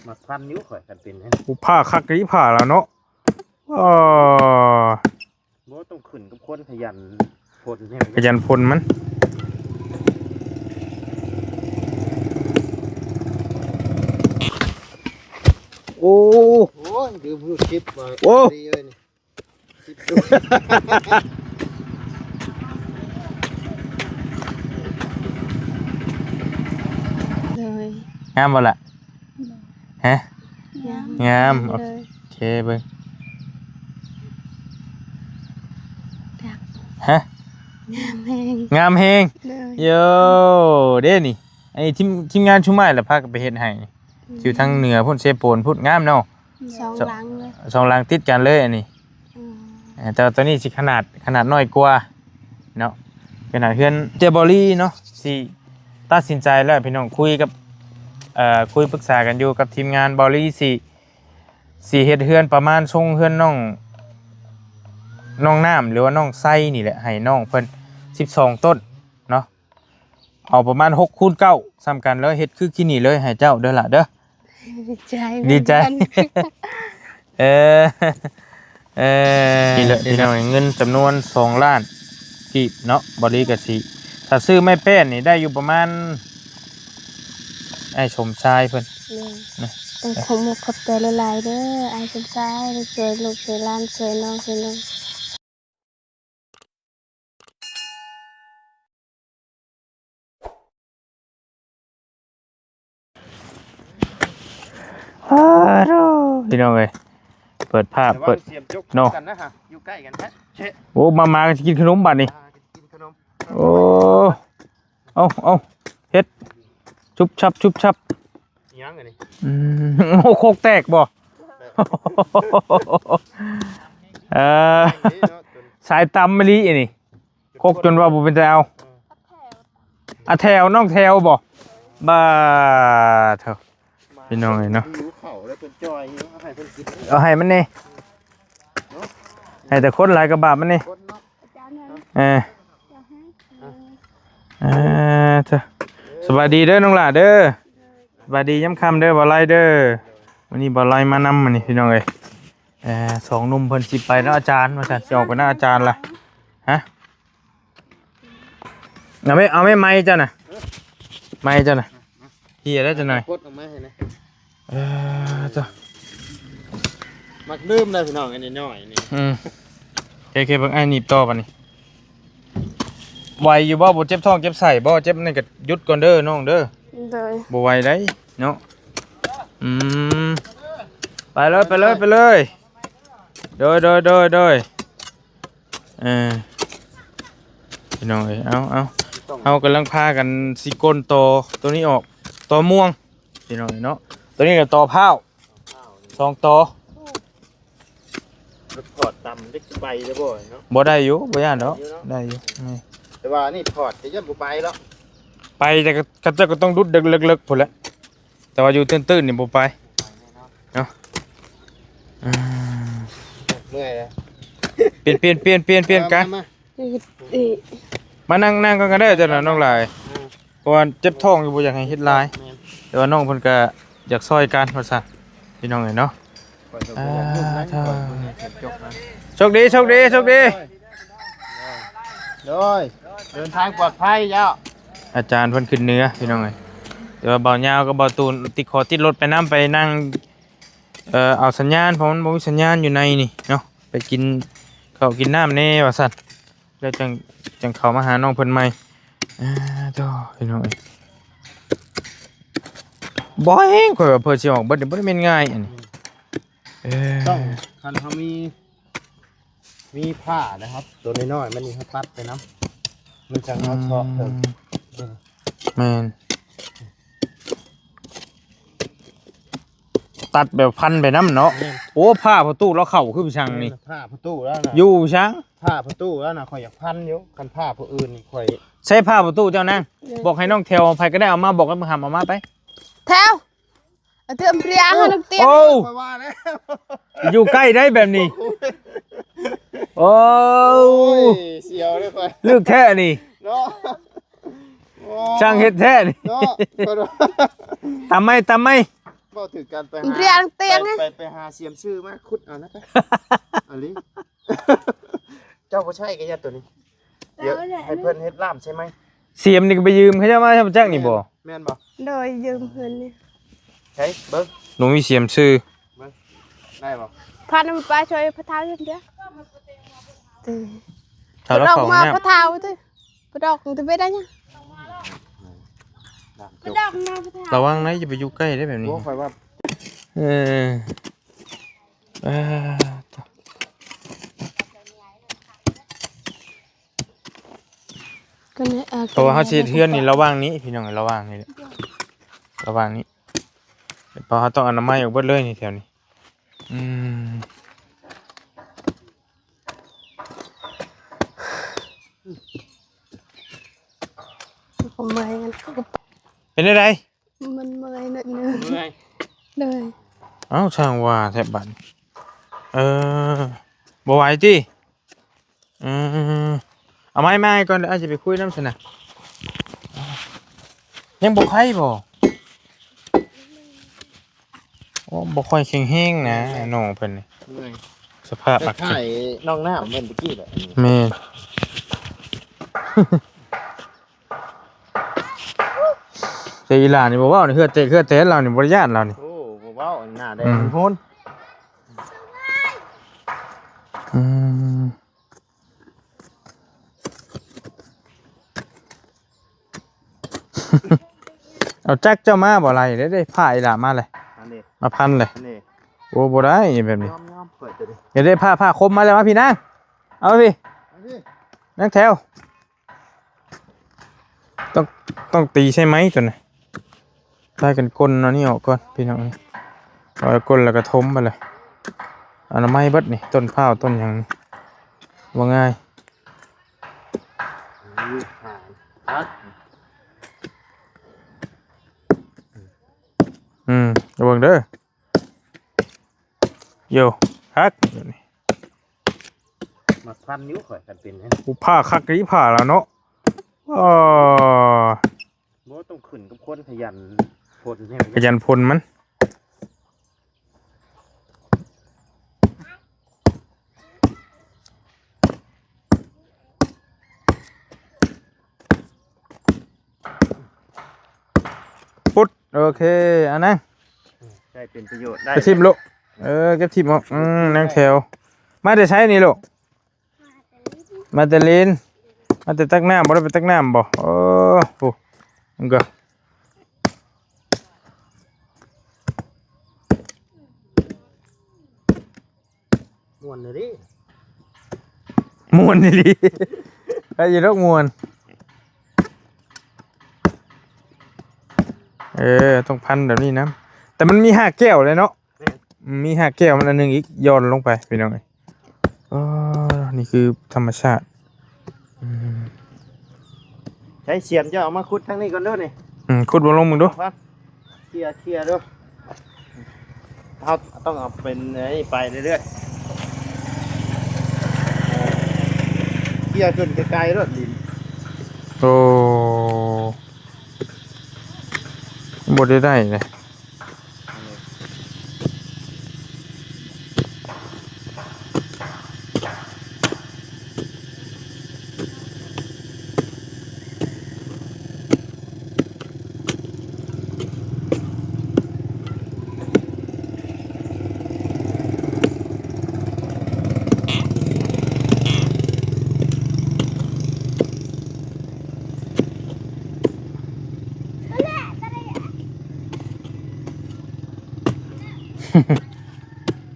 ມັກພັນຢູ່ຂ້ອຍ ຄັນເປັນແນວນີ້. ໂອ້ ຜ່າຄັກອີ່ຜ່າລະເນາະ. ເອີ ບໍ່ ຕ້ອງຂຶ້ນກັບຄົນຂະຫຍັນພົ່ນແຮງ ຂະຫຍັນພົ່ນມັນ. ໂອ້ ໂອ້ຍ ລືມຮູດຄລິບວ່າ ໂອ້ ດີເອີຍນີ້. ໂດຍ ງາມບໍ່ລະ? ຮະ? ງາມ ງາມ ໂດຍ ໂອເຄ ເບິ່ງ ຮະ? ງາມແຮງ ງາມແຮງ ໂດຍ ໂຢ ເດ້ນີ້ ອັນນີ້ທີມ ທີມງານຊຸມອ້າຍລະພາກັນໄປເຮັດໃຫ້ ອືມ ຢູ່ທາງເໜືອພຸ້ນ ເຊໂປນພຸ້ນ ງາມເນາະ. ສອງ ສ- ຫຼັງເລີຍ ສອງຫຼັງຕິດກັນເລີຍອັນນີ້. ອືມ ເອີ ແຕ່ວ່າຕົວນີ້ຊິຂະໜາດ ຂະໜາດນ້ອຍກວ່າເນາະ ຂະໜາດເຮືອນເຈບໍລີເນາະ. ຊິຕັດສິນໃຈແລ້ວພີ່ນ້ອງ ຄຸຍກັບ ເອີ ຄຸຍປຶກສາກັນຢູ່ກັບທີມງານ ບໍລີຊິ ຊິເຮັດເຮືອນປະມານຊົງເຮືອນນ້ອງ ນ້ອງນ້ຳ ຫຼືວ່ານ້ອງໄຊນີ້ແຫຼະ ໃຫ້ນ້ອງເພິ່ນ ສິບສອງ ຕົ້ນເນາະ. ເອົາປະມານຫົກຄູນເກົ້າ ສ່ຳກັນເລີຍ ເຮັດຄືກີ້ນີ້ເລີຍ ໃຫ້ເຈົ້າເດີລະເດີ. ດີໃຈ ດີໃຈ ເອີ ເອີ ນີ້ແຫຼະພີ່ນ້ອງ ເງິນຈຳນວນສອງລ້ານກີບເນາະ. ບໍລີກະຊິ ຖ້າຊື້ໄມ້ແປ້ນນີ້ໄດ້ຢູ່ປະມານ ອ້າຍສົມຊາຍເພິ່ນ ໂດຍ ຕ້ອງຂອບມຸກຂອບໃຈຫຼາຍໆເດີ ອ້າຍສົມຊາຍ ໄດ້ຊ່ວຍລູກຊ່ວຍຫຼານ ຊ່ວຍນ້ອງຊ່ວຍລຸງ. ອ້າໂທ້ ພີ່ນ້ອງເອີຍ ເປີດພາບ ແຕ່ວ່າ ເປີດ ສຽງຈົກ ເນາະ ກັນນະ ຢູ່ໃກ້ກັນແທ້. ໂອ້ ມາ ມາ ຊິກິນຂະໜົມບາດນີ້ ອ່າ ກິນຂະໜົມ. ໂອ້ ເອົາ ເອົາ ເຮັດ ຊຸບຊັບ ຊຸບຊັບ ອີຫຍັງອັນນີ້? ອືມ ໂອ້ ໂຄກແຕກບໍ່? ເອີ ສາຍຕຳອີ່ຫຼີອັນນີ້ ໂຄກຈົນວ່າບໍ່ເປັນຕາເອົາ. ອາແຖວ ນ້ອງແຖວບໍ່? ບາດເຖິ ພີ່ນ້ອງເອີຍເນາະ ຫິວເຂົ້າແລ້ວເພິ່ນຈ່ອຍຢູ່ ເອົາໃຫ້ເພິ່ນກິນ ເອົາໃຫ້ມັນແດ່ ໃຫ້ແຕ່ຄົນຫຼາຍກະບາບມັນແດ່. ເອີ ເອີ ເອີ ສະບາຍດີເດີນ້ອງຫຼ້າເດີ ສະບາຍດີຍາມຄ່ຳເດີ ບ່າວໄລເດີ. ມື້ນີ້ບ່າວໄລມານຳມື້ນີ້ພີ່ນ້ອງເອີຍ. ເອີ ສອງໜຸ່ມເພິ່ນຊິໄປນຳອາຈານວ່າຊັ້ນ ຊິອອກໄປນຳອາຈານລະ. ຮະ? ເອົາແມ່ ເອົາແມ່ໄມ້ເຈົ້ານະ ໄມ້ເຈົ້ານະ ເຮຍແລ້ວຈັກໜ່ອຍ ກົດອອກມາໃຫ້ນະ. ເອີ ເຈົ້າ ມັກລືມນະພີ່ນ້ອງ ອັນນ້ອຍໆນີ້. ອືມ ໂອເຄ ເບິ່ງອ້າຍໜີບຕໍ່ບາດນີ້ ໄຫວຢູ່ບໍ່? ບໍ່ເຈັບທ້ອງເຈັບໄສ້ບໍ່? ເຈັບນັ້ນກະຢຸດກ່ອນເດີນ້ອງເດີ. ໂດຍ ບໍ່ໄຫວໄດ໋ເນາະ. ອືມ ໄປເລີຍ ໄປເລີຍ ໄປເລີຍ. ໂດຍ ໂດຍ ໂດຍ ໂດຍ. ເອີ ພີ່ນ້ອງເອີຍ ເອົາ ເອົາ ເຮົາກຳລັງພາກັນຊິກົ້ນຕໍໂຕນີ້ອອກ ຕໍມ່ວງ ພີ່ນ້ອງເອີຍເນາະ. ໂຕນີ້ກະຕໍພ້າວ ສອງຕໍ. ຖອດຕຳເດັກໄປໄດ້ບໍ່ເນາະ? ບໍ່ ໄດ້ຢູ່ ບໍ່ຢ້ານດອກ ໄດ້ຢູ່ເນາະ ໄດ້ຢູ່. ແຕ່ວ່າອັນນີ້ຖອດກະຢ້ານບໍ່ໄປແລ້ວ ໄປແຕ່ກະ ເຂົາເຈົ້າກະຕ້ອງດຸດເລິກໆພຸ້ນແຫຼະ. ແຕ່ວ່າຢູ່ຕື້ນໆນີ້ບໍ່ໄປເນາະ. ອືມ ເມື່ອຍແລ້ວ ປ່ຽນ ປ່ຽນ ປ່ຽນ ປ່ຽນ ປ່ຽນກັນ ມາ ມາ ມາ ມານັ່ງ ນັ່ງກ່ອນກະໄດ້ ເຈົ້ານະນ້ອງຫຼ້າ ເພາະວ່າເຈັບທ້ອງຢູ່ ບໍ່ຢາກໃຫ້ເຮັດຫຼາຍ. ແມ່ນ ແຕ່ວ່ານ້ອງເພິ່ນກະຢາກຊ່ອຍກັນວ່າຊັ້ນ ພີ່ນ້ອງເອີຍເນາະ. ຂ້ອຍກະບໍ່ຢາກ ອ່າ ເຮັດນະ ຂ້ອຍບໍ່ຢາກເຮັດຈົກນະ. ໂຊກດີ ໂຊກດີ ໂຊກດີ. ໂດຍ ເດີນທາງປອດໄພເຈົ້າ. ອາຈານເພິ່ນຂຶ້ນເໜືອພີ່ນ້ອງເອີຍ ແຕ່ວ່າບ່າວຍາວກັບບ່າວຕູນຕິດ ຂໍຕິດລົດໄປນຳ ໄປນັ່ງ ເອີ ເອົາສັນຍານ ເພາະມັນບໍ່ມີສັນຍານຢູ່ໃນນີ້ເນາະ. ໄປກິນເຂົ້າກິນນ້ຳແດ່ວ່າຊັ້ນ ແລ້ວຈັ່ງ ຈັ່ງເຂົ້າມາຫານ້ອງເພິ່ນໃໝ່. ອ່າ ໂທ້ ພີ່ນ້ອງເອີຍ ບໍ່ແຮງ ຂ້ອຍວ່າເພື່ອຊິອອກເບິດນີ້ບໍ່ໄດ້ແມ່ນງ່າຍອັນນີ້. ເອີ ຕ້ອງ ຄັນເຮົາມີ ມີຜ້ານະຄັບ ໂຕນ້ອຍໆມັນນີ້ ເຮົາຕັດໄປນຳ ມັນຈັ່ງເຮົາເຊາະເຖິງ. ອືມ ແມ່ນ ຕັດແບບພັນໄປນຳເນາະ. ແມ່ນ ໂອ້ ຜ້າພໍ່ຕູ້ລາວເຂົ້າຄືໄປສັງນີ້ ເອີ ຜ້າພໍ່ຕູ້ລາວນະ ຢູ່ສັງ ຜ້າພໍ່ຕູ້ລາວນະ ຂ້ອຍຢາກພັນຢູ່. ຄັນຜ້າຜູ້ອື່ນນີ້ຂ້ອຍ ໃຊ້ຜ້າພໍ່ຕູ້ເຈົ້ານາງ ເອີ ບອກໃຫ້ນ້ອງແຖວ ໃຜກະໄດ້ເອົາມາ ບອກໃຫ້ເພິ່ນຫາເອົາມາໄປ ແຖວ ເອົາເຕີມເພຍ ເອີ ໃຫ້ນ້ອງເຕຍ. ໂອ້ ຂ້ອຍວ່າແລ້ວ ຢູ່ໃກ້ໄດ໋ແບບນີ້. ໂອ້ ໂອ້ຍ ສຽວເດ້ຂ້ອຍ ລຶກແທ້ນີ້ເນາະ. ໂອ້ ຊ່າງເຮັດແທ້ນີ້ເນາະ. ຕຳໄມ້ ຕຳໄມ້ ເວົ້າຖືກກັນ ໄປຫາ ເລື່ອງຕຽງ ໄປ ໄປ ໄປຫາສຽມຊື່ມາຂຸດເອົານະ ໄປ ອີ່ຫຼີ ເຈົ້າບໍ່ໃຊ້ກໍຢ່າຕົວນີ້ ດຽວໃຫ້ເພິ່ນເຮັດລ້າມໃສ່ໃໝ່. ສຽມນີ້ກໍໄປຢືມເຂົາເຈົ້າມາ ເຈົ້າຈັກນີ້ບໍ່? ແມ່ນບໍ່? ໂດຍ ຢືມເພິ່ນນີ້ ໃຊ້ເບິ່ງ ບໍ່ມີສຽມຊື່ ເບິ່ງ ໄດ້ບໍ່? ພານຳໄປຊ່ວຍພະເຖົ້າເດີ ຖ້າລາວເຂົ້າຫ້ອງນ້ຳ ພະເຖົ້າຕິ ປະດອກມັນຈະໄປໄດ້ຫຍັງ? ປະດອກນະ ລະວັງນະ ຢ່າໄປຢູ່ໃກ້ເດ້ແບບນີ້ ໂອ້ ຂ້ອຍວ່າ ເອີ ເອີ ເພາະວ່າເຮົາຊິເຮັດເຮືອນນີ້ລະຫວ່າງນີ້ ພີ່ນ້ອງ ລະຫວ່າງນີ້ ລະຫວ່າງນີ້ ເພາະເຮົາຕ້ອງອະນາໄມອອກເບິດເລີຍນີ້ ແຖວນີ້ ອືມ ເປັນຈັ່ງໃດ? ມັນເມື່ອຍໜ້ອຍໜຶ່ງ ເມື່ອຍ ໂດຍ ເອົ້າ ຊ່າງວ່າແທ້ບາດ ເອີ ບໍ່ໄຫວຕິ? ເອີ ເອົາໄມ້ມາໃຫ້ກ່ອນ ດຽວອ້າຍຊິໄປຄຸຍນຳຊັ້ນນະ ຍັງບໍ່ໄຄບໍ່? ໂອ້ ບໍ່ຄ່ອຍແຂງແຮງນະ ນ້ອງເພິ່ນນີ້ ເມື່ອຍ ສະພາບອາກາດ ຄ້າຍໆ ນ້ອງນ້ຳເພິ່ນຕະກີ້ແຫຼະ ແມ່ນ ແຕ່ອີຫຼ້ານີ້ບໍ່ເວົ້ານີ້ ເຫື່ອແຕກເຫື່ອແຕນລາວນີ້ ບໍ່ໄດ້ຢ້ານລາວນີ້ ໂອ້ ບໍ່ເວົ້າ ໜ້າແດງ ອືມ ໂພນ ອືມ ເອົາຈັກເຈົ້າມາບໍ່ໄລ່ເດ້ ໄດ້ຜ້າອີຫຼ້າມາເລີຍ ອັນນີ້ ມາພັນເລີຍ ອັນນີ້ ໂອ້ ບໍ່ໄດ້ແບບນີ້ ຍອມໆ ຂ້ອຍຕົວນີ້ ຢ່າໄດ້ຜ້າ ຜ້າຄົມມາແລ້ວ ມາພີ້ນາງ ເອົາພີ້ ມາພີ້ ນາງແຖວ ຕ້ອງ ຕ້ອງຕີໃສ່ໄມ້ຕົວນີ້ ພາກັນກົ້ນເອົານີ້ອອກກ່ອນພີ່ນ້ອງ ເອົາກົ້ນແລ້ວກໍຖົມໄປເລີຍ ອະນາໄມເບິດນີ້ ຕົ້ນພ້າວຕົ້ນຫຍັງນີ້ ບໍ່ງ່າຍ ອືມ ລະວັງເດີ ໂຢ ຄັກ ມັກພັນຢູ່ຂ້ອຍ ຄັນເປັນ ໂອ້ ຜ້າຄັກອີ່ຜ້າລະເນາະ ເອີ ບໍ່ ຕ້ອງຂຶ້ນກັບຄົນຂະຫຍັນພົນແຮງ ຂະຫຍັນພົນມັນ ປຸດ ໂອເຄ ອັນນັ້ນ ໃຊ້ເປັນປະໂຫຍດໄດ້ ເກັບຖິ້ມລູກ ເອີ ເກັບຖິ້ມອອກ ອືມ ນາງແຖວ ມາແຕ່ໃສນີ້ລູກ? ມາແຕ່ຫຼິ້ນ ມາແຕ່ຕັກນ້ຳ ບໍ່ໄດ້ໄປຕັກນ້ຳບໍ່? ໂອ້ ໂຫ ມັນກໍມ່ວນເລີຍເດ້ ມ່ວນອີ່ຫຼີ ໄດ້ຢູ່ດອກມ່ວນ ເອີ ຕ້ອງພັນແບບນີ້ນຳ ແຕ່ມັນມີຮາກແກ້ວເລີຍເນາະ. ແມ່ນ ອືມ ມີຮາກແກ້ວມັນອັນໜຶ່ງອີກ ຢ່ອນລົງໄປພີ່ນ້ອງເອີຍ ເອີ ນີ້ຄືທຳມະຊາດ ອືມ ໃຊ້ສຽມເຈົ້າເອົາມາຂຸດທາງນີ້ກ່ອນເດີນີ້ ອືມ ຂຸດເບິ່ງ ລົງເບິ່ງດູ ເຄຍໆ ເຄຍໆ ເດີ ເຮົາຕ້ອງເອົາເປັນອັນນີ້ໄປເລື້ອຍໆ ເຄຍຂຶ້ນໄກໆ ໂລດດິນ ໂອ້ ບໍ່ໄດ້ໄດ້ເລີຍ.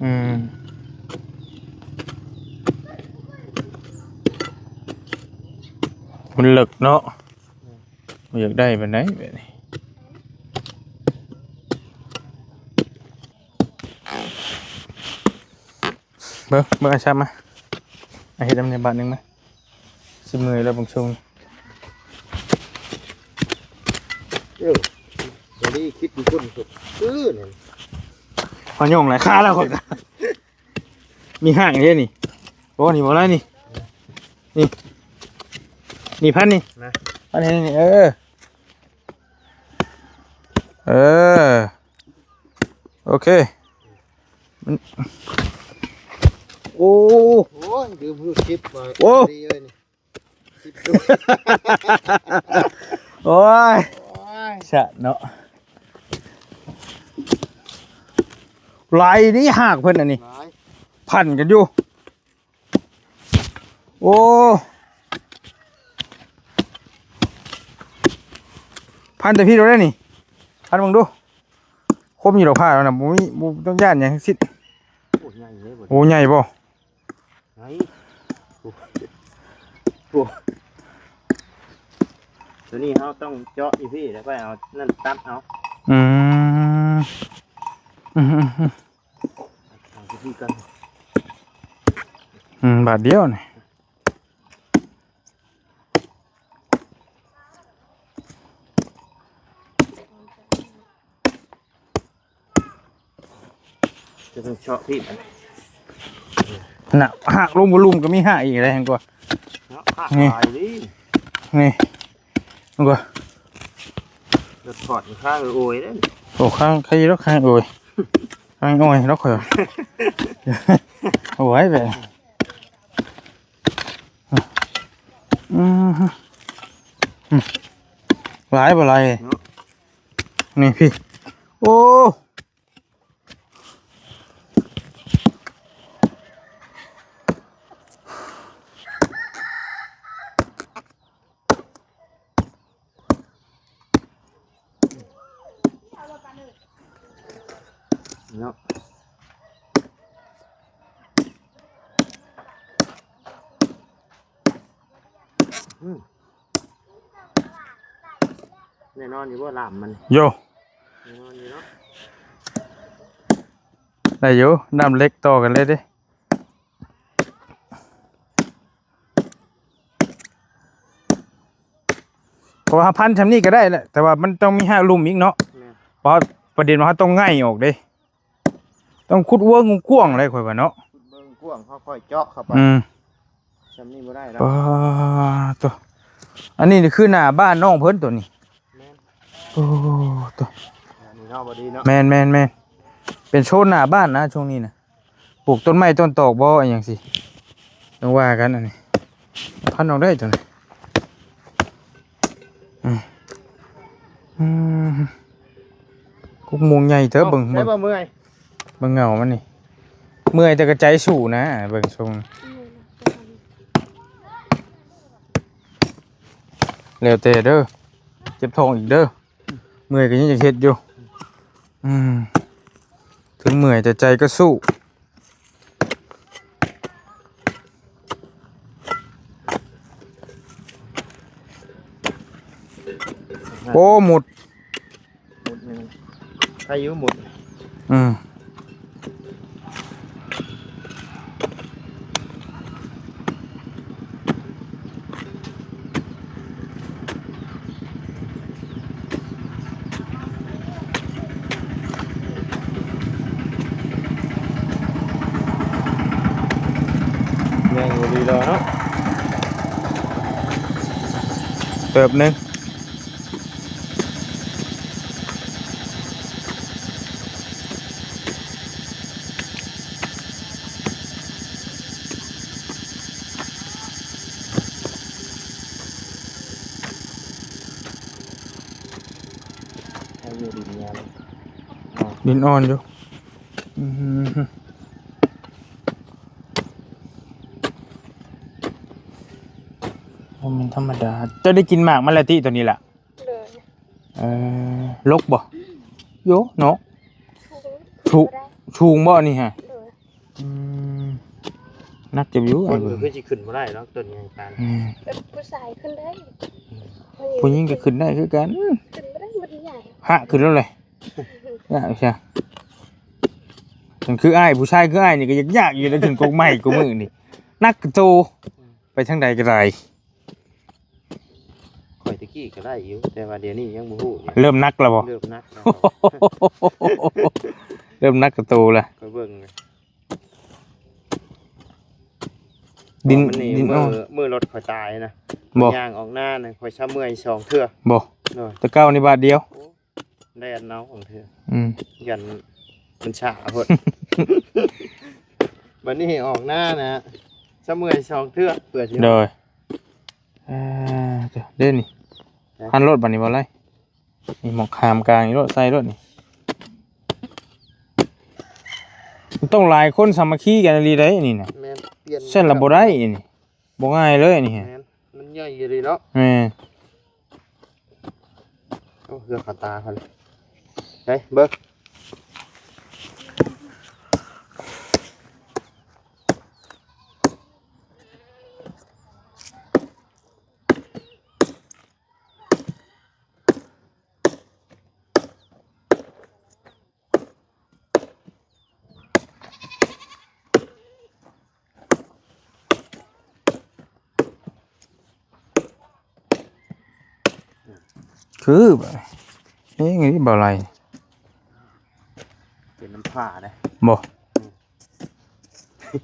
ອືມ ມັນເລິກເນາະ ບໍ່ຢາກໄດ້ປານໃດແບບນີ້ ເບິ່ງ ເບິ່ງ ອາຊາມາ ອາເຮັດນຳໃນບາດໜຶ່ງມາ ຊິເມື່ອຍແລ້ວບາງຊ່ວງ ເອີ ບໍ່ໄດ້ຄິດຢູ່ພຸ້ນ ເອີ ນັ້ນ ພໍຫຍ້ອງຫຼາຍຄາແລ້ວຂ້ອຍກໍ ມີຫ້າງເດ້ນີ້ ໂອ້ ນີ້ບໍ່ໄດ້ນີ້ ນີ້ ນີ້ພັນນີ້ ນະ ພັນນີ້ ເອີ ເອີ. ໂອເຄ ມັນ ໂອ້ ໂອ້ຍ ລືມຮູ້ຊິບວ່າ ໂອ້ ດີເລີຍນີ້ ໂອ້ຍ ໂອ້ຍ ຊະເນາະ ຫຼາຍນີ້ຫາກເພິ່ນອັນນີ້ ຫຼາຍ ພັນກັນຢູ່ ໂອ້ ພັນແຕ່ພີ້ໂດດໄດ້ນີ້ ພັນເບິ່ງດູ ຄົມຢູ່ດອກພ້າວນະ ບໍ່ມີ ບໍ່ຕ້ອງຢ້ານຫຍັງທັງສິ້ນ ໂອ້ ໃຫຍ່ເດ້ ໂອ້ ໃຫຍ່ບໍ່? ໃຫຍ່ ໂອ້ ໂອ້ ຕົວນີ້ເຮົາຕ້ອງເຈາະຢູ່ພີ້ ແລ້ວໄປເອົານັ້ນຕັດເອົາ ອືມ ອືມ ເອົາຢູ່ພີ້ກ່ອນ ອືມ ບາດດຽວນີ້ ຈະຕ້ອງເຈາະພີ້ ນະ ຫາກລົງບໍ່ລຸ່ມກໍມີຫາກອີກແຫຼະ ຫັ້ນກວ່າ ເນາະ ຫາກຫຼາຍເດ້ ນີ້ ຫັ້ນກວ່າ ແລ້ວຖອດຂ້າງໂອຍເດ້ ໂອ້ ຂ້າງໃຄດອກ ຂ້າງໂອຍ ຂ້າງໂອຍດອກ ຂ້ອຍ ໂອ້ຍ ແບບ ອືມ ອືມ ຫຼາຍບໍ່ຫຼາຍ ເນາະ ນີ້ພີ້ ໂອ້ ເນາະ ອືມ ແນ່ນອນຢູ່ບໍ່ ລາມມັນ ໂຢ ແນ່ນອນຢູ່ເນາະ ໄດ້ຢູ່ ນ້ຳເຫຼັກຕໍ່ກັນເລີຍເດ້. ເພາະວ່າພັນຊ່ຳນີ້ກໍໄດ້ແຫຼະ ແຕ່ວ່າມັນຕ້ອງມີຮາກລຸ່ມອີກເນາະ ແມ່ນ ເພາະປະເດັນວ່າເຮົາຕ້ອງໄງ່ອອກເດ້ ຕ້ອງຂຸດເວີງກວ້າງໆເລີຍ ຂ້ອຍວ່າເນາະ ຂຸດເວີງກວ້າງ ເຮົາຄ່ອຍເຈາະເຂົ້າໄປ ອືມ ຊ່ຳນີ້ບໍ່ໄດ້ແລ້ວ ປາໂຕ ອັນນີ້ຄືໜ້າບ້ານນ້ອງເພິ່ນໂຕນີ້ ແມ່ນ ໂອ້ໂຕ ອັນນີ້ເນາະ ບໍ່ດີເນາະ ແມ່ນໆໆ ເປັນໂຊນໜ້າບ້ານນະ ຊ່ວງນີ້ນະ. ປູກຕົ້ນໄມ້ຕົ້ນຕອກບໍ່ ອີຫຍັງຊີ້ ຕ້ອງວ່າກັນອັນນີ້ ພັນອອກໄດ້ຕົວນີ້ ອືມ ອືມ ກົກມ່ວງໃຫຍ່ເຕີບ ເບິ່ງ ເບິ່ງ ເມື່ອຍ ເບິ່ງເຫງົ້າມັນນີ້ ເມື່ອຍແຕ່ກະໃຈສູ້ນະ ເບິ່ງຊົງ ແລ້ວແຕ່ເດີ ເຈັບທ້ອງອີກເດີ. ເມື່ອຍກໍຍັງຢາກເຮັດຢູ່ ອືມ ເຖິງເມື່ອຍແຕ່ໃຈກໍສູ້ ໂອ້ ໝົດ ໝົດໜຶ່ງ ໃຄຢູ່ໝົດ ອືມ ຍັງບໍ່ດີດອກເນາະ ເຕີບໜຶ່ງ. ໃຫ້ຢູ່ດິນງາມ ດິນອ່ອນຢູ່ ອືມ ບໍ່ແມ່ນທຳມະດາ. ເຈົ້າໄດ້ກິນໝາກມັນແລ້ວຕິ ໂຕນີ້ລະ? ໂດຍ ເອີ ລົກບໍ່? ໂຢເນາະ ສູງ ສູງບໍ່ອັນນີ້ຮະ? ໂດຍ ອືມ ໜັກເຕີບຢູ່ ຄົນກໍຄືຊິຂຶ້ນບໍ່ໄດ້ດອກ ຕົ້ນໃຫຍ່ປານ ອືມ ແບບຜູ້ຊາຍຂຶ້ນໄດ້ ອືມ ຜູ້ຍິງກໍຂຶ້ນໄດ້ຄືກັນ ຂຶ້ນບໍ່ໄດ້ ມັນໃຫຍ່ ຫະ ຂຶ້ນແລ້ວແຫຼະ ຍາກຊະ ຄັນຄືອ້າຍ ຜູ້ຊາຍຄືອ້າຍນີ້ກໍຢາກ ຍາກຢູ່ເດ້ ຂຶ້ນກົກໄມ້ ກູມື້ນີ້ ໜັກໂຕ ໄປທາງໃດກໍໄດ້. ຂ້ອຍແຕ່ກີ້ກໍໄດ້ຢູ່ ແຕ່ວ່າດຽວນີ້ຍັງບໍ່ຮູ້ ເລີ່ມໜັກແລ້ວບໍ່? ເລີ່ມໜັກແລ້ວ ເລີ່ມໜັກກະໂຕລະ ຂ້ອຍເບິ່ງ ດິນ ດິນ ມື້ ມື້ລົດຂ້ອຍຕາຍນະ ບໍ່ ຂ້ອຍຍ່າງອອກໜ້ານະ ຂ້ອຍຊະເມື່ອຍສອງເທື່ອ ບໍ່ ໂດຍ ແຕ່ເກົ່ານີ້ບາດດຽວ ໂອ້ ແລ່ນເອົາຂອງເທື່ອ ອືມ ຢ້ານ ມັນຊ້າໂພດ ບັດນີ້ອອກໜ້ານະ ສະເມື່ອຍສອງເທື່ອ ເພື່ອຊິ ໂດຍ ເອີ ເດ້ນີ້ ຫັ້ນໂລດບັດນີ້ ບໍ່ໄລ ນີ້ໝອກຂາມກາງນີ້ໂລດ ໃສ່ໂລດນີ້ ມັນຕ້ອງຫຼາຍຄົນສາມັກຄີກັນອີ່ຫຼີໄດ໋ນີ້ນະ ແມ່ນ ປ່ຽນ ຊັ້ນລະບໍ່ໄດ້ນີ້ ບໍ່ງ່າຍເລີຍນີ້ ແມ່ນ ມັນໃຫຍ່ອີ່ຫຼີເນາະ ແມ່ນ ໂອ້ ເຮືອຂາຕາເພິ່ນ ໄປເບິ່ງ ຄືບາດນີ້ ເອີ ນີ້ບໍ່ໄລ ເປັນນ້ຳຜາເດ້ ບໍ່ ອື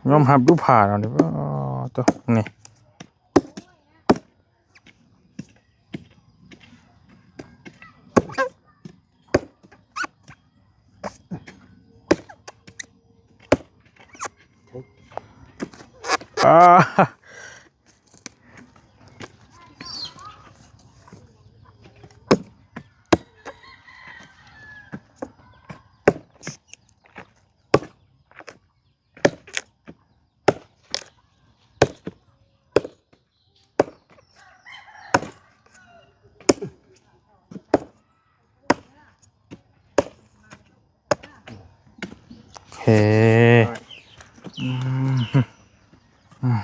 ມ ຍອມຮັບດູຜາເນາະ ໂອ້ ໂຕ ນີ້. ໂອເຄ ອືມ ອືມ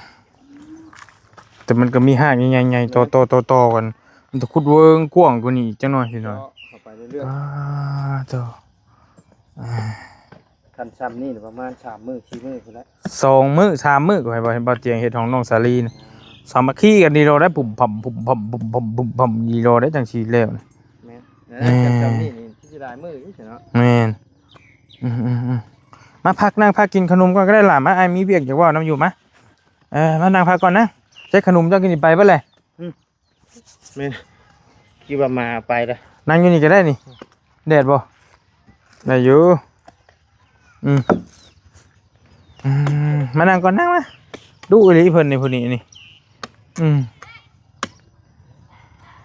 ແຕ່ມັນກໍມີຮາກໃຫຍ່ໆ ຕໍ່ໆໆກັນ ມັນຕ້ອງຂຸດເວີງກວ້າງກວ່ານີ້ອີກຈັກໜ້ອຍ ພີ່ນ້ອງ ເຈາະເຂົ້າໄປເລື້ອຍໆ ອ້າ ໂທ້ ອ່າ ຄັນຊ່ຳນີ້ປະມານສາມມື້ສີ່ມື້ພຸ້ນແຫຼະ ສອງມື້ສາມມື້ກໍໃຫ້ບ່າວຕຽງເຮັດຫ້ອງນ້ອງສາລີນະ ສາມັກຄີກັນດີໂລດໄດ໋ ປຸ້ມພັ້ມ ປຸ້ມພັ້ມ ປຸ້ມພັ້ມ ປຸ້ມພັ້ມ ດີໂລດໄດ໋ ຈັ່ງຊີ້ແລ້ວນະ ແມ່ນ ເອີ ແມ່ນ ຄັນຊ່ຳນີ້ນີ້ຊິໄດ້ມື້ຢູ່ຊັ້ນເນາະ ແມ່ນ ອືມໆໆ ມາພັກ ນັ່ງພັກກິນຂະໜົມກ່ອນກໍໄດ້ຫຼ້າ ມາ ອ້າຍມີວຽກຢາກເວົ້ານຳຢູ່ ມາ ເອີ ມານັ່ງພັກກ່ອນນະ ໃຊ້ຂະໜົມເຈົ້າກິນນີ້ໄປເບິດແຫຼະ ອືມ ແມ່ນ ຄິດວ່າມາເອົາໄປລະ ນັ່ງຢູ່ນີ້ກໍໄດ້ນີ້ ແດດບໍ່? ໄດ້ຢູ່ ອືມ ອືມ ມານັ່ງກ່ອນ ນັ່ງມາ ດຸອີ່ຫຼີເພິ່ນນີ້ ຜູ້ນີ້ນີ້ ອືມ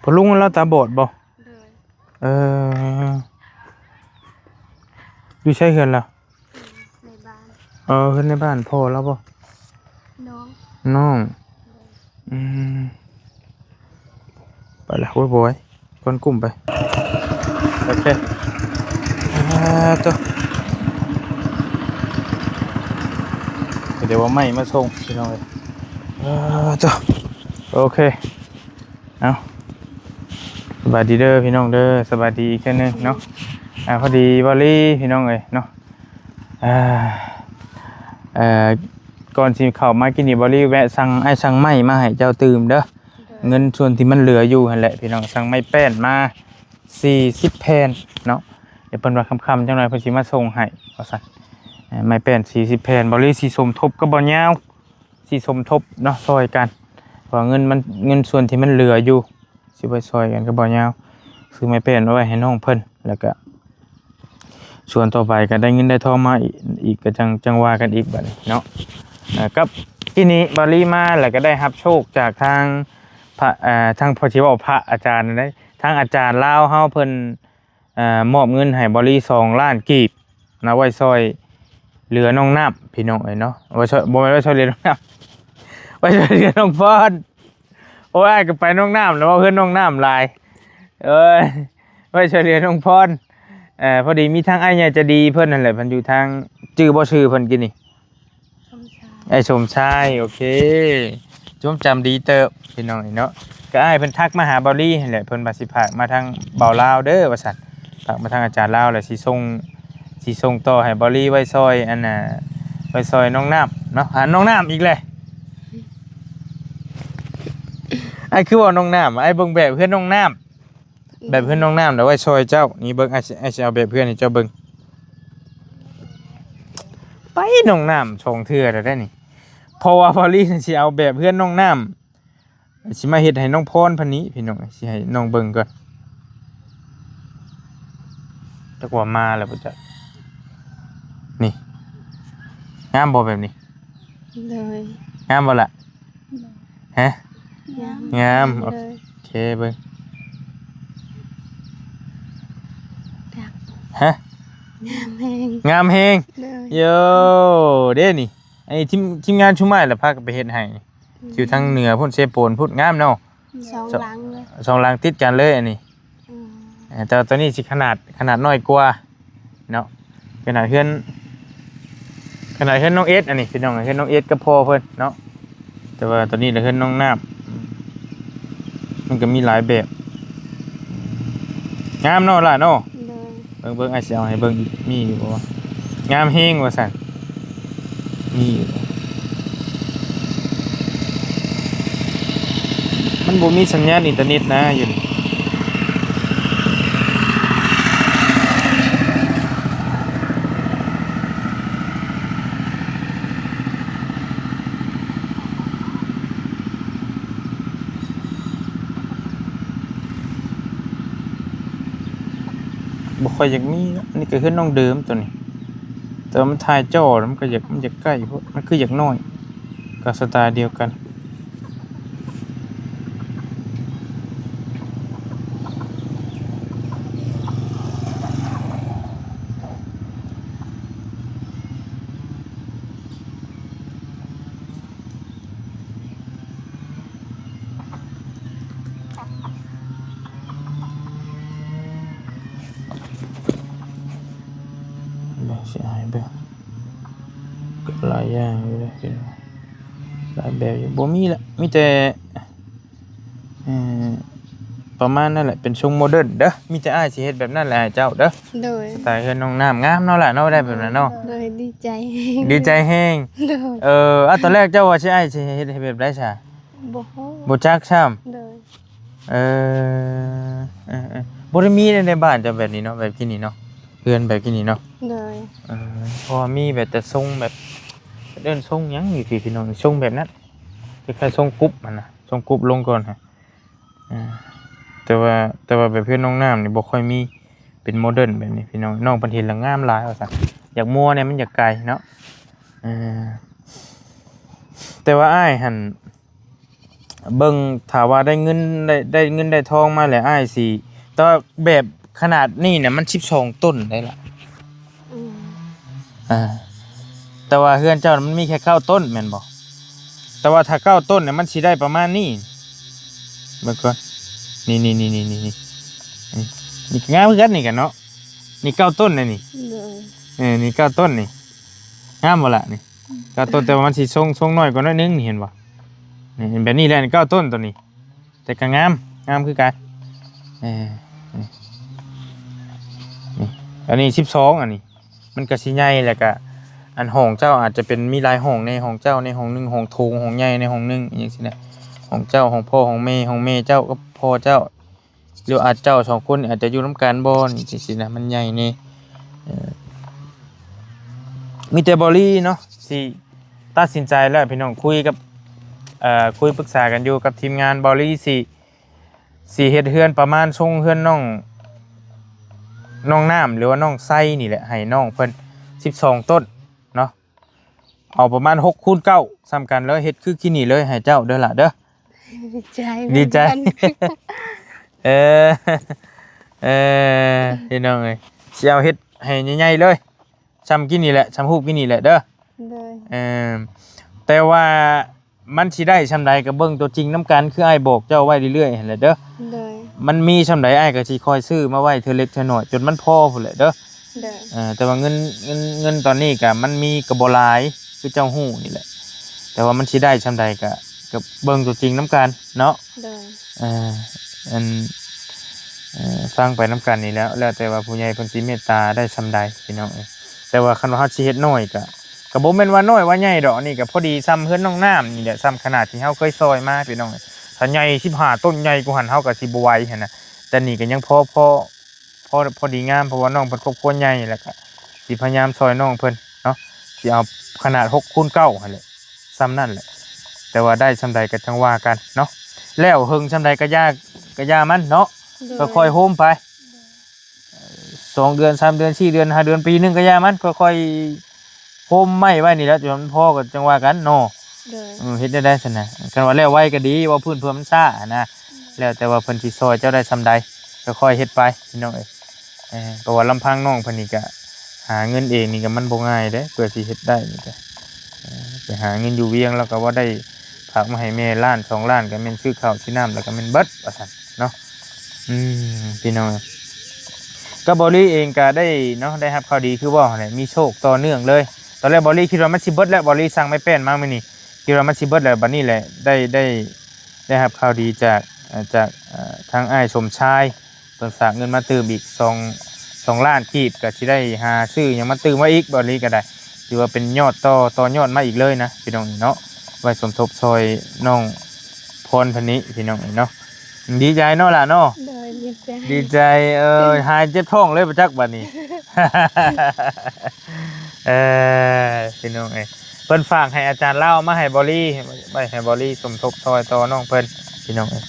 ພໍ່ລຸງລາວຕາບອດບໍ່? ໂດຍ ເອີ ຢູ່ໃສເຮືອນລາວ? ໃນບ້ານ ເອີ ເຮືອນໃນບ້ານ ພໍ່ລາວບໍ່? ນ້ອງ ນ້ອງ ໂດຍ ອືມ ໄປລະ ໂອ້ຍ ບໍ່ໄຫວ ກ່ອນກຸ້ມໄປ ໂອເຄ ອ່າ ໂຕ ດຽວເອົາໄມ້ມາສົ່ງ ພີ່ນ້ອງເອີຍ ອ່າ ໂຕ ໂອເຄ ເອົາ ສະບາຍດີເດີພີ່ນ້ອງເດີ ສະບາຍດີອີກເທື່ອໜຶ່ງເນາະ ອ່າ ພໍດີບ່າວລີ ພີ່ນ້ອງເອີຍເນາະ ອ່າ ເອີ ກ່ອນຊິເຂົ້າມາກິນນີ້ ບ່າວລີແວະສັ່ງ ອ້າຍສັ່ງໄມ້ມາໃຫ້ເຈົ້າຕື່ມເດີ ໂດຍ ເງິນສ່ວນທີ່ມັນເຫຼືອຢູ່ຫັ້ນແຫຼະພີ່ນ້ອງ ສັ່ງໄມ້ແປ້ນມາສີ່ສິບແຜ່ນເນາະ ດຽວເພິ່ນວ່າຄ່ຳໆຈັກໜ້ອຍເພິ່ນຊິມາສົ່ງໃຫ້ວ່າຊັ້ນ ເອີ ໄມ້ແປ້ນສີ່ສິບແຜ່ນ ບ່າວລີຊິສົມທົບກັບບ່າວຍາວ ຊິສົມທົບເນາະ ຊ່ອຍກັນ ເພາະວ່າເງິນມັນ ເງິນສ່ວນທີ່ມັນເຫຼືອຢູ່ ຊິໄປຊ່ອຍກັນກັບບ່າວຍາວ ຊື້ໄມ້ແປ້ນມາໄວ້ໃຫ້ນ້ອງເພິ່ນ ແລ້ວກະສ່ວນຕໍ່ໄປກໍໄດ້ເງິນໄດ້ທອງມາອີກ ອີກກໍຈັ່ງ ຈັ່ງວ່າກັນອີກບັດນີ້ເນາະ ເອີ ກັບທີ່ນີ້ບ່າວລີມາ ແລ້ວກໍໄດ້ຮັບໂຊກຈາກທາງພະ ເອີ ທາງ ຊິເວົ້າພະອາຈານໃດ໋ ທາງອາຈານລາວເຮົາເພິ່ນ ເອີ ມອບເງິນໃຫ້ບ່າວລີສອງລ້ານກີບນະ ໄວ້ຊ່ອຍເຫຼືອນ້ອງນ້ຳ ພີ່ນ້ອງເອີຍເນາະ ໄວ້ຊ່ອຍ ບໍ່ແມ່ນໄວ້ຊ່ອຍເຫຼືອນ້ອງນ້ຳ ໄວ້ຊ່ອຍເຫຼືອນ້ອງພອນ ໂອ້ຍ ອ້າຍກໍໄປນ້ອງນ້ຳແລ້ວ ເວົ້າເຮືອນນ້ອງນ້ຳຫຼາຍ ເອີຍ ໄວ້ຊ່ອຍເຫຼືອນ້ອງພອນ ເອີ ພໍດີມີທາງອ້າຍໃຫຍ່ໃຈດີເພິ່ນຫັ້ນແຫຼະ ເພິ່ນຢູ່ທາງ ຈື່ບໍ່ຊື່ເພິ່ນກີ້ນີ້? ສົມຊາຍ ອ້າຍສົມຊາຍ ໂອເຄ ຈົງຈຳດີເຕີບພີ່ນ້ອງເນາະ ກໍອ້າຍເພິ່ນທັກມາຫາບ່າວລີຫັ້ນແຫຼະ ເພິ່ນວ່າຊິຝາກມາທາງບ່າວລາວເດີວ່າຊັ້ນ ຝາກມາທາງອາຈານລາວ ແລ້ວຊິສົ່ງ ຊິສົ່ງຕໍ່ໃຫ້ບ່າວລີໄວ້ຊ່ອຍ ອັນນ່າ ໄວ້ຊ່ອຍນ້ອງນ້ຳເນາະ ຫານ້ອງນ້ຳອີກແຫຼະ ອ້າຍຄືເວົ້ານ້ອງນ້ຳ ອ້າຍເບິ່ງແບບເຮືອນນ້ອງນ້ຳ ແບບເຮືອນນ້ອງນ້ຳ ດຽວໄວ້ຊ່ອຍເຈົ້າ ນີ້ເບິ່ງ ອ້າຍຊິ ອ້າຍຊິເອົາແບບເຮືອນໃຫ້ເຈົ້າເບິ່ງ ໄປນ້ອງນ້ຳສອງເທື່ອແລ້ວເດ້ນີ້ ເພາະວ່າບ່າວລີຊິເອົາແບບເຮືອນນ້ອງນ້ຳ ຊິມາເຮັດໃຫ້ນ້ອງພອນພັດນີ້ ພີ່ນ້ອງ ຊິໃຫ້ນ້ອງເບິ່ງກ່ອນ ຈັກວ່າມາແລ້ວບໍ່ຈັກ. ນີ້ ງາມບໍ່ແບບນີ້? ໂດຍ. ງາມບໍ່ລະ? ຮະ? ງາມ. ງາມ. ໂດຍ. ໂອເຄ ເບິ່ງ. ຮະ? ງາມແຮງ. ງາມແຮງ. ໂດຍ. ໂຢ ເດ້ນີ້ ອັນນີ້ທີມ ທີມງານຊຸມອ້າຍລະພາກັນໄປເຮັດໃຫ້ ອືມ ຢູ່ທາງເໜືອພຸ້ນ ເຊໂປນພຸ້ນ ງາມເນາະ. ສອງ ສອງຫຼັງເລີຍ ສອງຫຼັງຕິດກັນເລີຍອັນນີ້. ອືມ ເອີ ແຕ່ວ່າຕົວນີ້ຊິຂະໜາດ ຂະໜາດນ້ອຍກວ່າເນາະ ຂະໜາດເຮືອນ ຂະໜາດເຮືອນນ້ອງເອສ ອັນນີ້ພີ່ນ້ອງ ເຮືອນນ້ອງເອສກັບພໍ່ເພິ່ນເນາະ. ແຕ່ວ່າຕົວນີ້ລະເຮືອນນ້ອງນ້ຳ ມັນກໍມີຫຼາຍແບບ ງາມເນາະຫຼ້າເນາະ. ໂດຍ. ເບິ່ງ ເບິ່ງ ອ້າຍຊິເອົາໃຫ້ເບິ່ງອີກ ມີຢູ່ບໍ່ວະ? ງາມແຮງວ່າຊັ້ນ ມີຢູ່. ມັນບໍ່ມີສັນຍານອິນເຕີເນັດນະຢູ່ນີ້. ບໍ່ຄ່ອຍຢາກມີເນາະ ອັນນີ້ກໍເຮືອນນ້ອງເດີມຕົວນີ້ ແຕ່ວ່າມັນຖ່າຍຈໍ້ແລ້ວມັນກໍຢາກ ມັນຢາກໃກ້ໂພດ ມັນຄືຢາກນ້ອຍ ກໍສະໄຕລ໌ດຽວກັນ. ເບິ່ງຊິໃຫ້ເບິ່ງ ກໍຫຼາຍຢ່າງຢູ່ເດ້ ຫຼາຍແບບຢູ່ ບໍ່ມີລະ ມີແຕ່ ເອີ ປະມານນັ້ນແຫຼະ ເປັນຊົງໂມເດີນເດີ ມີແຕ່ອ້າຍຊິເຮັດແບບນັ້ນແຫຼະໃຫ້ເຈົ້າເດີ. ໂດຍ. ສະໄຕເຮືອນນ້ອງນ້ຳ ງາມເນາະຫຼ້າເນາະ ໄດ້ແບບນັ້ນເນາະ. ໂດຍ ດີໃຈ ດີໃຈແຮງ. ໂດຍ. ເອີ ອາ ຕອນແລກເຈົ້າວ່າຊິ ອ້າຍຊິເຮັດ ເຮັດແບບໃດຊະ? ບໍ່ຮູ້ ບໍ່ຈັກຊ້ຳ. ໂດຍ. ເອີ ເອີ ເອີ ບໍ່ໄດ້ມີໃນ ໃນບ້ານເຈົ້າແບບນີ້ເນາະ ແບບກີ້ນີ້ເນາະ ເຮືອນແບບກີ້ນີ້ເນາະ. ໂດຍ. ເອີ ເພາະວ່າມີແບບແຕ່ຊົງແບບ ເອີ້ນຊົງຫຍັງຢູ່ທີ່ພີ່ນ້ອງ ຊົງແບບນັ້ນ ຄ້າຍໆຊົງກຸບຫັ້ນນະ ຊົງກຸບລົງກ່ອນຫັ້ນ. ອ່າ ແຕ່ວ່າ ແຕ່ວ່າແບບເຮືອນນ້ອງນ້ຳນີ້ບໍ່ຄ່ອຍມີເປັນໂມເດີນແບບນີ້ພີ່ນ້ອງ ນ້ອງເພິ່ນເຫັນແລ້ວງາມຫຼາຍວ່າຊັ້ນ ຢາກມົວແດ່ ມັນຢາກໄກເນາະ. ເອີ ແຕ່ວ່າອ້າຍຫັ້ນເບິ່ງ ຖ້າວ່າໄດ້ເງິນ ໄດ້ ໄດ້ເງິນໄດ້ທອງມາແລ້ວ ອ້າຍຊິ ແຕ່ວ່າແບບຂະໜາດນີ້ນະ ມັນສິບສອງຕົ້ນໄດ໋ລະ. ອືມ ອ່າ ແຕ່ວ່າເຮືອນເຈົ້າມັນມີແຄ່ເກົ້າຕົ້ນແມ່ນບໍ່? ແຕ່ວ່າຖ້າເກົ້າຕົ້ນນີ້ມັນຊິໄດ້ປະມານນີ້ ເບິ່ງກ່ອນ ນີ້ໆໆໆ ນີ້ ນີ້ກໍງາມຄືກັນນີ້ກັນເນາະ ນີ້ເກົ້າຕົ້ນນະນີ້. ໂດຍ. ເອີ ນີ້ເກົ້າຕົ້ນນີ້ ງາມບໍ່ລະນີ້? ອືມ ເກົ້າຕົ້ນ ແຕ່ວ່າມັນຊິຊົງ ຊົງນ້ອຍກວ່າໜ້ອຍໜຶ່ງ ນີ້ເຫັນບໍ່? ນີ້ເປັນແບບນີ້ແຫຼະ ເກົ້າຕົ້ນໂຕນີ້ ແຕ່ກໍງາມ ງາມຄືກັນ. ເອີ ນີ້ ນີ້ ອັນນີ້ສິບສອງ ອັນນີ້ ມັນກໍຊິໃຫຍ່ ແລ້ວກໍອັນຫ້ອງເຈົ້າອາດຈະເປັນ ມີຫຼາຍຫ້ອງແດ່ ຫ້ອງເຈົ້າໃນຫ້ອງໜຶ່ງ ຫ້ອງໂຖງ ຫ້ອງໃຫຍ່ໃນຫ້ອງໜຶ່ງ ອີ່ຫຍັງຊີ້ນະ ຫ້ອງເຈົ້າ ຫ້ອງພໍ່ ຫ້ອງແມ່ ຫ້ອງແມ່ເຈົ້າກັບພໍ່ເຈົ້າ ຫຼືອາດເຈົ້າສອງຄົນອາດຈະຢູ່ນຳກັນບໍ່ ນີ້ຈັ່ງຊີ້ນະ ມັນໃຫຍ່ແດ່. ເອີ ມີແຕ່ເບົາຫຼີເນາະ ຊິຕັດສິນໃຈແລ້ວ ພີ່ນ້ອງ ຄຸຍກັບ ເອີ ຄຸຍປຶກສາກັນຢູ່ກັບທີມງານ ເບົາຫຼີຊິ ຊິເຮັດເຮືອນປະມານຊົງເຮືອນນ້ອງ ນ້ອງນ້ຳ ຫຼືວ່ານ້ອງໄຊນີ້ແຫຼະ ໃຫ້ນ້ອງເພິ່ນສິບສອງຕົ້ນເນາະ ເອົາປະມານຫົກຄູນເກົ້າ ສ່ຳກັນເລີຍ ເຮັດຄືກີ້ນີ້ເລີຍ ໃຫ້ເຈົ້າເດີຫຼ້າເດີ. ດີໃຈ ດີໃຈ ເອີ ເອີ ພີ່ນ້ອງເອີຍ ຊິເອົາເຮັດໃຫ້ໃຫຍ່ໆເລີຍ ຊ່ຳກີ້ນີ້ແຫຼະ ຊ່ຳຮູບກີ້ນີ້ແຫຼະເດີ. ໂດຍ. ເອີ ແຕ່ວ່າມັນຊິໄດ້ຊ່ຳໃດກໍເບິ່ງຕົວຈິງນຳກັນ ຄືອ້າຍບອກເຈົ້າໄວ້ເລື້ອຍໆຫັ້ນແຫຼະເດີ. ໂດຍ. ມັນມີຊ່ຳໃດ ອ້າຍກໍຊິຄອຍຊື້ມາໄວ້ເທື່ອເລັກເທື່ອນ້ອຍ ຈົນມັນພໍພຸ້ນແຫຼະເດີ. ໂດຍ. ເອີ ແຕ່ວ່າເງິນ ເງິນ ເງິນຕອນນີ້ກໍມັນມີກໍບໍ່ຫຼາຍ ຄືເຈົ້າຮູ້ນີ້ແຫຼະ ແຕ່ວ່າມັນຊິໄດ້ຊ່ຳໃດກໍ ກໍເບິ່ງຕົວຈິງນຳກັນເນາະ. ໂດຍ. ເອີ ອັນ ເອີ ຟັງໄປນຳກັນນີ້ແຫຼະ ແລ້ວແຕ່ວ່າຜູ້ໃຫຍ່ເພິ່ນຊິເມດຕາໄດ້ຊ່ຳໃດ ພີ່ນ້ອງເອີຍ. ແຕ່ວ່າຄັນວ່າເຮົາຊິເຮັດນ້ອຍກໍ ກໍບໍ່ແມ່ນວ່ານ້ອຍວ່າໃຫຍ່ດອກ ອັນນີ້ກໍພໍດີຊ່ຳເຮືອນນ້ອງນ້ຳນີ້ແຫຼະ ຊ່ຳຂະໜາດທີ່ເຮົາເຄີຍຊ່ອຍມາ ພີ່ນ້ອງເອີຍ. ຖ້າໃຫຍ່ສິບຫ້າຕົ້ນໃຫຍ່ກວ່າຫັ້ນ ເຮົາກໍຊິບໍ່ໄຫວຫັ້ນນະ ແຕ່ນີ້ກໍຍັງພໍ ພໍ ພໍ ພໍດີງາມ ເພາະວ່ານ້ອງເພິ່ນຄອບຄົວໃຫຍ່ ແລ້ວກະຊິພະຍາຍາມຊ່ອຍນ້ອງເພິ່ນເນາະ ຊິເອົາຂະໜາດຫົກຄູນເກົ້າຫັ້ນແຫຼະ ຊ່ຳນັ້ນແຫຼະ ແຕ່ວ່າໄດ້ຊ່ຳໃດກໍຈັ່ງວ່າກັນເນາະ. ແລ້ວເຫິງສ່ຳໃດກໍຢ່າ ກໍຢ່າມັນເນາະ ໂດຍ ຄ່ອຍໆໂຮມໄປ ສອງເດືອນ ສາມເດືອນ ສີ່ເດືອນ ຫ້າເດືອນ ປີໜຶ່ງກໍຢ່າມັນ ຄ່ອຍໆໂຮມໄມ້ໄວ້ນີ້ແຫຼະ ຈົນມັນພໍກໍຈັ່ງວ່າກັນເນາະ ໂດຍ ເອີ ເຮັດແນວໃດຊັ້ນນະ ຄັນວ່າແລ້ວໄວກໍດີ ເວົ້າພື້ນເພື່ອມັນຊ້ານະ ແລ້ວແຕ່ວ່າເພິ່ນຊິຊ່ອຍເຈົ້າໄດ້ສ່ຳໃດ ຄ່ອຍໆເຮັດໄປ ພີ່ນ້ອງເອີຍ ເອີ ເພາະວ່າລຳພັງນ້ອງເພິ່ນນີ້ກະຫາເງິນເອງນີ້ກະມັນບໍ່ງ່າຍເດ້ ເພື່ອຊິເຮັດໄດ້ນີ້ກະ ເອີ ໄປຫາເງິນຢູ່ວຽງ ແລ້ວກະວ່າໄດ້ຝາກມາໃຫ້ແມ່ລ້ານສອງລ້ານ ກະແມ່ນຊື້ເຂົ້າຊື້ນ້ຳ ແລ້ວກະແມ່ນເບິດວ່າຊັ້ນເນາະ ອືມ ພີ່ນ້ອງເອີຍ ກະເບົາຫຼີເອງກະໄດ້ເນາະ ໄດ້ຮັບຂ່າວດີຄືເວົ້າຫັ້ນແຫຼະ ມີໂຊກຕໍ່ເນື່ອງເລີຍ ຕອນແລກເບົາຫຼີຄິດວ່າມັນຊິເບິດແລ້ວ ເບົາຫຼີສັ່ງໄມ້ແປ້ນມາມື້ນີ້ ຄິດວ່າມັນຊິເບິດແລ້ວ ບັດນີ້ແຫຼະ ໄດ້ ໄດ້ ໄດ້ຮັບຂ່າວດີຈາກ ເອີ ຈາກ ເອີ ທາງອ້າຍສົມຊາຍ ເພິ່ນຝາກເງິນມາຕື່ມອີກສອງ ສອງລ້ານກີບ ກໍຊິໄດ້ຫາຊື້ຫຍັງມາຕື່ມໄວ້ອີກ ບາດນີ້ກໍໄດ້ ຖືວ່າເປັນຍອດຕໍ່ ຕໍ່ຍອດມາອີກເລີຍນະ ພີ່ນ້ອງເນາະ ໄວ້ສົມທົບຊ່ອຍນ້ອງພອນເພິ່ນນີ້ ພີ່ນ້ອງເນາະ ດີໃຈເນາະຫຼ້າເນາະ ໂດຍ ດີໃຈ ດີໃຈ ເອີ ຫາຍເຈັບທ້ອງເລີຍບໍ່ຈັກບາດນີ້ ເອີ ພີ່ນ້ອງເອີຍ ເພິ່ນຝາກໃຫ້ອາຈານລາວເອົາມາໃຫ້ບໍລີ ໄວ້ໃຫ້ບໍລີສົມທົບຊ່ອຍຕໍ່ນ້ອງເພິ່ນ ພີ່ນ້ອງເອີຍ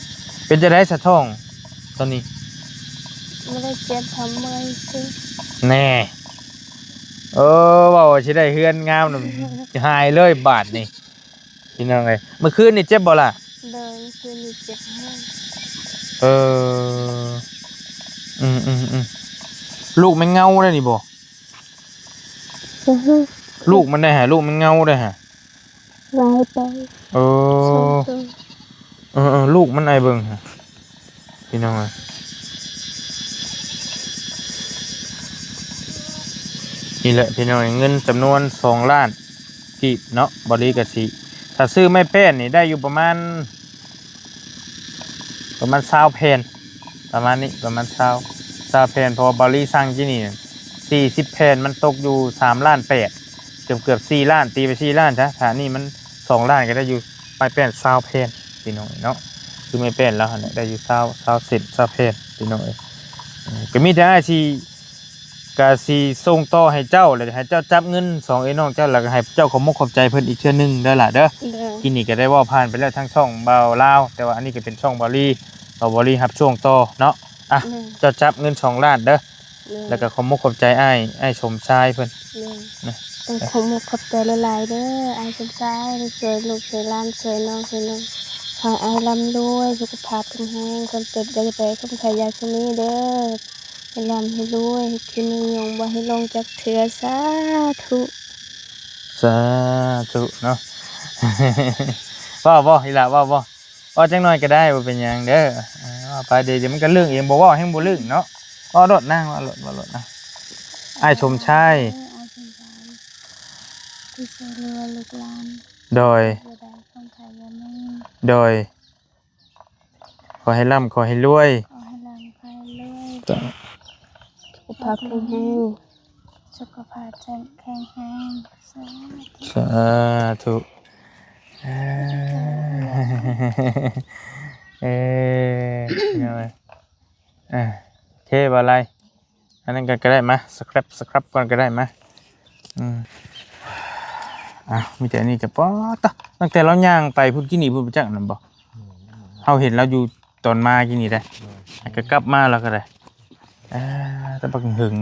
ເປັນຈັ່ງໃດສະທ້ອງຕອນນີ້? ບໍ່ໄດ້ເຈັບ ເພາະເມື່ອຍຊື່ ແນ່ ເອີ ເວົ້າວ່າຊິໄດ້ເຮືອນງາມນະ ຫາຍເລີຍບາດນີ້ ພີ່ນ້ອງເອີຍ ມື້ຄືນນີ້ເຈັບບໍ່ລະ? ໂດຍ ມື້ຄືນນີ້ເຈັບແຮງ ເອີ ອືມໆໆ ລູກແມງເງົາໄດ໋ນີ້ບໍ່? ອືຮຶ ລູກມັນໄດ໋ຫະ ລູກມັນເງົາໄດ໋ຫະ ຫຼາຍໄປ ເອີ ສອງໂຕ ເອີໆ ລູກມັນອ້າຍເບິ່ງຫະ ພີ່ນ້ອງເອີຍ ນີ້ແຫຼະພີ່ນ້ອງ ເງິນຈຳນວນສອງລ້ານກີບເນາະ ບໍລີກະຊິ ຖ້າຊື້ໄມ້ແປ້ນນີ້ໄດ້ຢູ່ປະມານ ປະມານຊາວແຜ່ນ ປະມານນີ້ ປະມານຊາວ ຊາວແຜ່ນ ເພາະວ່າເບົາລີສັ່ງກີ້ນີ້ສີ່ສິບແຜ່ນ ມັນຕົກຢູ່ສາມລ້ານແປດ ເກືອບໆສີ່ລ້ານ ຕີໄປສີ່ລ້ານຊະ ຖ້ານີ້ມັນສອງລ້ານ ກໍໄດ້ຢູ່ໄມ້ແປ້ນຊາວແຜ່ນ ພີ່ນ້ອງເນາະ ຄືໄມ້ແປ້ນລາວຫັ້ນແຫຼະ ໄດ້ຢູ່ຊາວ ຊາວເຊັນ ຊາວແຜ່ນ ພີ່ນ້ອງເອີຍ ເອີ ກໍມີແຕ່ອ້າຍຊິ ກະຊິສົ່ງຕໍ່ໃຫ້ເຈົ້າ ແລ້ວໃຫ້ເຈົ້າຈັບເງິນສອງເອື້ອຍນ້ອງເຈົ້າ ແລ້ວກໍໃຫ້ເຈົ້າຂອບມົກຂອບໃຈເພິ່ນອີກເທື່ອໜຶ່ງເດີຫຼ້າເດີ ໂດຍ ກີ້ນີ້ກໍໄດ້ເວົ້າຜ່ານໄປແລ້ວທາງຊ່ອງບ່າວລາວ ແຕ່ວ່າອັນນີ້ກໍເປັນຊ່ອງບ່າວລີ ເອົາບ່າວລີຮັບຊ່ວງຕໍ່ເນາະ ອ່ະ ໂດຍ ເຈົ້າຈັບເງິນສອງລ້ານເດີ ໂດຍ ແລ້ວກໍຂອບມົກຂອບໃຈອ້າຍ ອ້າຍສົມຊາຍເພິ່ນ ໂດຍ ນະ ຕ້ອງຂອບມົກຂອບໃຈຫຼາຍໆເດີ ອ້າຍສົມຊາຍ ໄດ້ຊ່ວຍລູກຊ່ວຍຫຼານ ຊ່ວຍນ້ອງຊ່ວຍນຸ່ງ ຂໍໃຫ້ອ້າຍລ່ຳລວຍ ສຸຂະພາບແຂງແຮງ ຄວາມເຈັບຢ່າໄດ້ ຄວາມໄຂ້ຢ່າຊິມີເດີ ໃຫ້ລ່ຳໃຫ້ລວຍ ໃຫ້ກິນໃຫ້ຍົງ ບໍ່ໃຫ້ລົງຈັກເທື່ອ ສາທຸ ສາທຸເນາະ ເວົ້າບໍ່ ອີ່ຫຼ້າ ເວົ້າບໍ່? ເວົ້າຈັກໜ້ອຍກໍໄດ້ ບໍ່ເປັນຫຍັງເດີ ເອີ ເວົ້າໄປ ດຽວມັນກໍລຶ້ງເອງ ບໍ່ເວົ້າແຮງບໍ່ລຶ້ງເນາະ ເວົ້າໂລດນາງ ເວົ້າໂລດ ເວົ້າໂລດນາງ ອ້າຍສົມຊາຍ ເອີ ອ້າຍສົມຊາຍ ທີ່ຊ່ວຍເຫຼືອລູກຫຼານ ໂດຍ ບໍ່ໄດ້ຄວາມໄຂ້ຢ່າມີ ໂດຍ ຂໍໃຫ້ລ່ຳ ຂໍໃຫ້ລວຍ ຂໍໃຫ້ລ່ຳ ຂໍໃຫ້ລວຍ ສາ ສຸຂະພາບແຂງແຮງ ສຸຂະພາບແຂງແຮງ ສາທຸ ສາທຸ ເອີ ເອີ ເນາະ ອ່າ ໂອເຄ ບໍ່ໄລ ອັນນັ້ນກໍ ກໍໄດ້ ມາ ສະແຄຣັບ ສະແຄຣັບກ່ອນກໍໄດ້ ມາ ອືມ ອ້າວ ມີແຕ່ອັນນີ້ກໍ ປາດຕະ ຕັ້ງແຕ່ລາວຍ່າງໄປພຸ້ນ ກີ້ນີ້ພຸ້ນ ໄປຈັກນັ້ນບໍ່? ເຮົາເຫັນລາວຢູ່ຕອນມາກີ້ນີ້ເດ້ ແລ້ວກໍກັບມາລາວກໍໄດ້ ອ່າ ແຕ່ບັກຫຶງໜຶ່ງ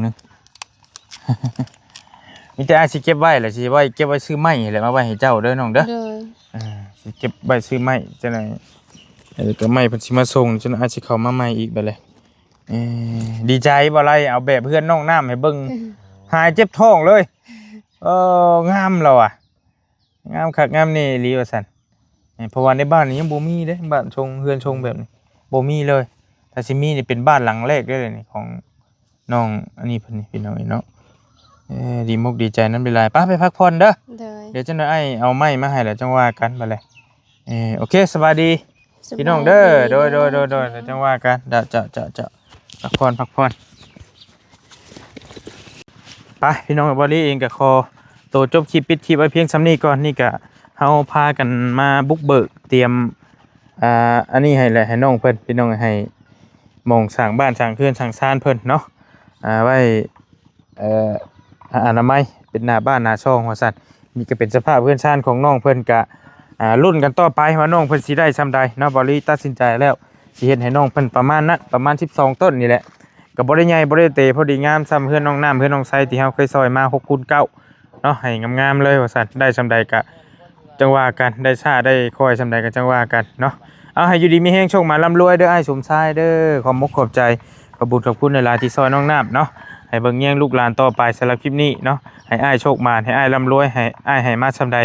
ມີແຕ່ອ້າຍຊິເກັບໄວ້ແຫຼະ ຊິໄວ້ ເກັບໄວ້ຊື້ໄມ້ແຫຼະ ມາໄວ້ໃຫ້ເຈົ້າເດີນ້ອງເດີ ໂດຍ ອ່າ ຊິເກັບໄວ້ຊື້ໄມ້ ຈັ່ງໃດ ເອີ ກໍໄມ້ເພິ່ນຊິມາສົ່ງ ຈັ່ງໃດອ້າຍຊິເຂົ້າມາໃໝ່ອີກ ບາດແລ້ວ ເອີ ດີໃຈບໍ່ໄລ ເອົາແບບເຮືອນນ້ອງນ້ຳໃຫ້ເບິ່ງ ຫາຍເຈັບທ້ອງເລີຍ ເອີ ງາມລະວ່າ ງາມຄັກງາມແນ່ອີ່ຫຼີວ່າຊັ້ນ ເອີ ເພາະວ່າໃນບ້ານນີ້ຍັງບໍ່ມີເດ້ ບ້ານຊົງ ເຮືອນຊົງແບບນີ້ ບໍ່ມີເລີຍ ຖ້າຊິມີນີ້ເປັນບ້ານຫຼັງແລກເລີຍນີ້ ຂອງນ້ອງອັນນີ້ເພິ່ນນີ້ ພີ່ນ້ອງເອີຍເນາະ ເອີ ດີມົກດີໃຈນຳຫຼາຍໆ ໄປ ໄປພັກຜ່ອນເດີ ໂດຍ ດຽວຈັກໜ້ອຍອ້າຍເອົາໄມ້ມາໃຫ້ແລ້ວຈັ່ງວ່າກັນ ບາດແລ້ວ ເອີ ໂອເຄ ສະບາຍດີ ສະບາຍດີ ພີ່ນ້ອງເດີ ໂດຍ ໂດຍ ໂດຍ ໂດຍ ແລ້ວຈັ່ງວ່າກັນ ເຈົ້າ ເຈົ້າ ເຈົ້າ ເຈົ້າ ພັກຜ່ອນ ພັກຜ່ອນ ໄປ ພີ່ນ້ອງ ເບົາລີເອງກໍຂໍໂຕຈົບຄລິບ ປິດຄລິບໄວ້ພຽງສ່ຳນີ້ກ່ອນ ນີ້ກໍເຮົາພາກັນມາບຸກເບີກ ຕຽມ ອ່າ ອັນນີ້ໃຫ້ແຫຼະ ໃຫ້ນ້ອງເພິ່ນ ພີ່ນ້ອງ ໃຫ້ໝ່ອງສ້າງບ້ານ ສ້າງເຮືອນ ສ້າງຊານເພິ່ນເນາະ ອ່າ ໄວ້ ເອີ ອານາໄມ ເປັນໜ້າບ້ານໜ້າຊ່ອງວ່າຊັ້ນ ນີ້ກໍເປັນສະພາບເຮືອນຊານຂອງນ້ອງເພິ່ນ ກະ ອ່າ ລຸ້ນກັນຕໍ່ໄປວ່ານ້ອງເພິ່ນຊິໄດ້ຊ່ຳໃດເນາະ. ບ່າວລີຕັດສິນໃຈແລ້ວ ຊິເຮັດໃຫ້ນ້ອງເພິ່ນປະມານນັ້ນ ປະມານສິບສອງຕົ້ນນີ້ແຫຼະ. ກໍບໍ່ໄດ້ໃຫຍ່ ບໍ່ໄດ້ເຕ ພໍດີງາມຊ່ຳເຮືອນນ້ອງນ້ຳ ເຮືອນນ້ອງໄຊ ທີ່ເຮົາເຄີຍຊ່ອຍມາ ຫົກຄູນເກົ້າເນາະ. ໃຫ້ງາມໆເລີຍວ່າຊັ້ນ. ໄດ້ຊ່ຳໃດກະຈັ່ງວ່າກັນ ໄດ້ຊ້າໄດ້ຄ່ອຍຊ່ຳໃດກະຈັ່ງວ່າກັນເນາະ. ເອົາ ໃຫ້ຢູ່ດີມີແຮງ ໂຊກມານລ່ຳລວຍເດີ ອ້າຍສົມຊາຍເດີ. ຂອບມົກຂອບໃຈ ຂອບບຸນຂອບຄຸນຫຼາຍໆທີ່ຊ່ອຍນ້ອງນ້ຳເນາະ. ໃຫ້ເບິ່ງແຍງລູກຫຼານຕໍ່ໄປ. ສຳລັບຄລິບນີ້ເນາະ ໃຫ້ອ້າຍໂຊກມານ ໃຫ້ອ້າຍລ່ຳລວຍ ໃຫ້ອ້າຍໃຫ້ມາຊ່ຳໃດ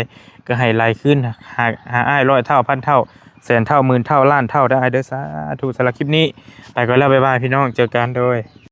ກໍໃຫ້ໄຫຼຄືນ ຫາ ຫາອ້າຍຮ້ອຍເທົ່າ ພັນເທົ່າ ແສນເທົ່າ ໝື່ນເທົ່າ ລ້ານເທົ່າເດີອ້າຍເດີ. ສາທຸ. ສຳລັບຄລິບນີ້ໄປກ່ອນແລ້ວ ບາຍບາຍ ພີ່ນ້ອງ ເຈີກັນ ໂດຍ.